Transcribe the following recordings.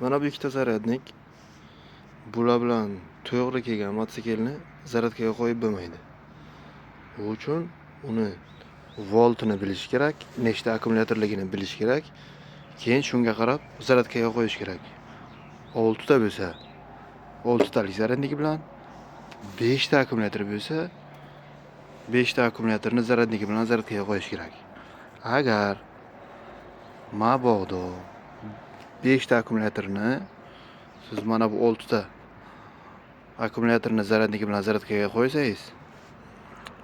Mana bu ikkita zaryadnik bular bilan to'g'ri kelgan mototsiklni zaryadkaga qo'yib bo'lmaydi. Bu uchun uni voltini bilish kerak, nechta akkumulyatorligini bilish kerak. Keyin shunga qarab zaryadkaga qo'yish kerak. 6 ta bo'lsa, 6 talik zaryadniki bilan, 5 ta akkumulyator bo'lsa, 5 ta akkumulyatorni zaryadniki bilan zaryadkaga qo'yish kerak. Agar mabodo 5 ta akkumulyatorni siz mana bu 6 ta akkumulyatorni zaryadniki bilan zaryadkaga qo'ysangiz,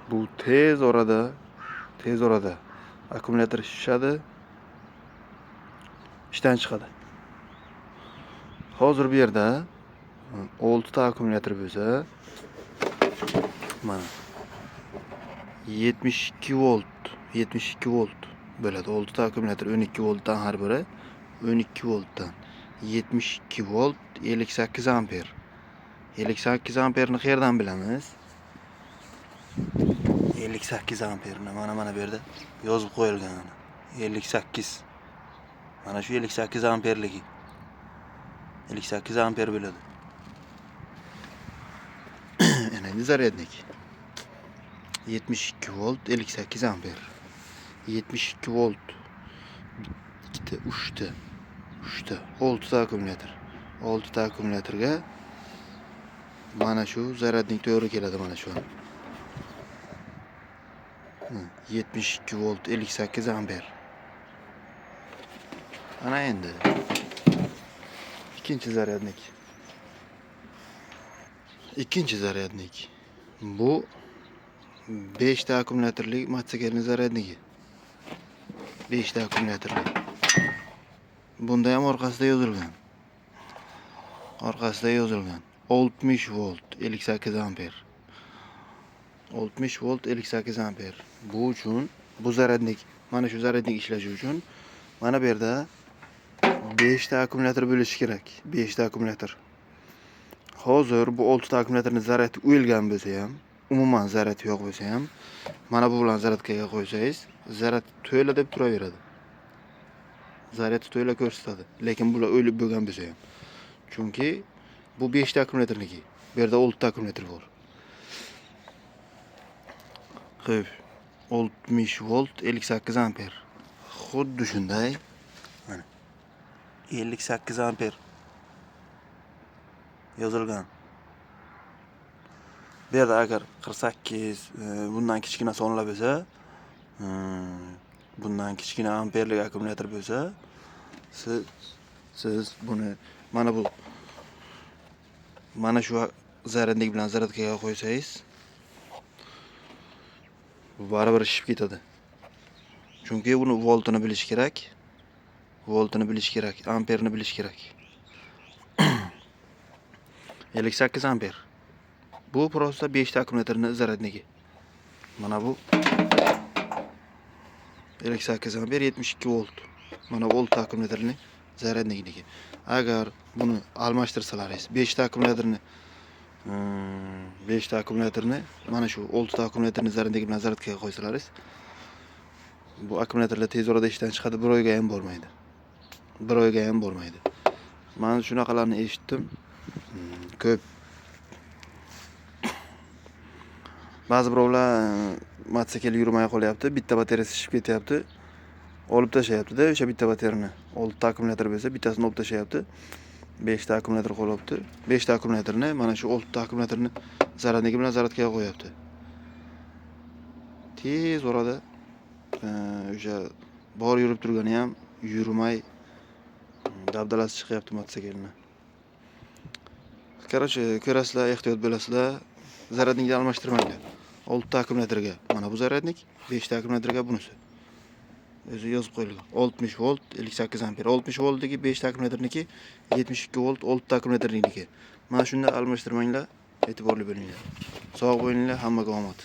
bu tez orada akkumulyator shishadi, ishdan chiqadi. Hozir bu yerda 6 ta akkumulyator bo'lsa, mana 72 volt, 72 volt bo'ladi. 6 ta akkumulyator 12 voltdan har biri, 12 voltdan 72 volt 58 amper. 58 amperni qayerdan bilamiz? 58 amperni mana bu yerda yozib qo'yilgan. 58. Mana shu 58 amperligi. 58 amper bo'ladi. Endi zaryadnik. 72 volt 58 amper. 72 volt. Ikkita, uchta. Uchta, 6 ta akkumulyator. 6 ta akkumulyatorga mana shu zaryadnik to'g'ri keladi, mana shu. 72 volt 58 amper. Ana endi ikkinchi zaryadnik. Ikkinchi zaryadnik. Bu 5 ta akkumulyatorli mototsiklning zaryadniki. 5 ta akkumulyatorli. Bunda ham orqasida yozilgan. Orqasida yozilgan. 60 volt 58 amper. 60 volt 58 amper. Bu uchun bu zaryadnik, mana shu zaryadnik ishlashi uchun mana bu yerda 5 ta akkumulyator bo'lishi kerak. 5 ta akkumulyator. Hozir bu 6 ta akkumulyatorni zaryadi o'lgan bo'lsa ham, umuman zaryadi yo'q bo'lsa ham, mana bu bilan zaryadkaga qo'ysangiz, zaryad to'la deb turaveradi. Zaryad to'la ko'rsatadi. Lekin bular o'lib bo'lgan bo'lsa ham. Chunki bu 5 ta akkumulyatorniki. Bu yerda 6 ta akkumulyator bor. Xo'p, 60 volt 58 amper. Xuddi shunday. Mana 58 amper yozilgan. Bu yerda agar 48 bundan kichkina sonlar bo'lsa, bundan kichkina amperlik akkumulyator bo'lsa, siz buni mana bu mana shu zaryadnik bilan zaryadkaga qo'ysangiz, bu baribir shishib ketadi. Chunki buni voltini bilish kerak. Voltini bilish kerak, amperni bilish kerak. 58 amper. Bu просто 5 ta akkumulyatorni zaryadniki. Mana bu 58 amper 72 volt. Mana bu 6 ta akkumulyatorni zaryadnikiniki. Agar buni almashtirsalaringiz, 5 ta akkumulyatorni 5 ta akkumulyatorni mana shu 6 ta akkumulyatorni zaryadniki bilan zaryadkaga qo'ysalaringiz, bu akkumulyatorlar tez orada ishdan chiqadi, bir oyga ham bormaydi. Bir oyga ham bormaydi. Men shunaqalarni eshitdim. Ko'p. Ba'zi birovlar mototsikl yurmay qolyapti, bitta batareyasi shishib ketyapti. Olib tashlayapti-da o'sha bitta batareyani. 6 ta akkumulyator bo'lsa, bittasini olib tashlayapti. 5 ta akkumulyator qolyapti. 5 ta akkumulyatorni mana shu 6 ta akkumulyatorni zaryadniki bilan zaryadkaga qo'yapti. Tez orada o'sha bor yurib turgani ham yurmay dabdalasi chiqyapti mototsiklni. Короче, ko'rasizlar, ehtiyot bo'lasizlar. Zaryadnikni almashtirmanglar. 6 ta akkumulyatorga mana bu zaryadnik, 5 ta akkumulyatorga bunisi. O'zi yozib qo'yilgan. 60 volt 58 amper. 60 voltdagi 5 ta akkumulyatorniki, 72 volt 6 ta akkumulyatorniki. Mana shunda almashtirmanglar, e'tiborli bo'linglar. Sog' bo'linglar, hammaga omad.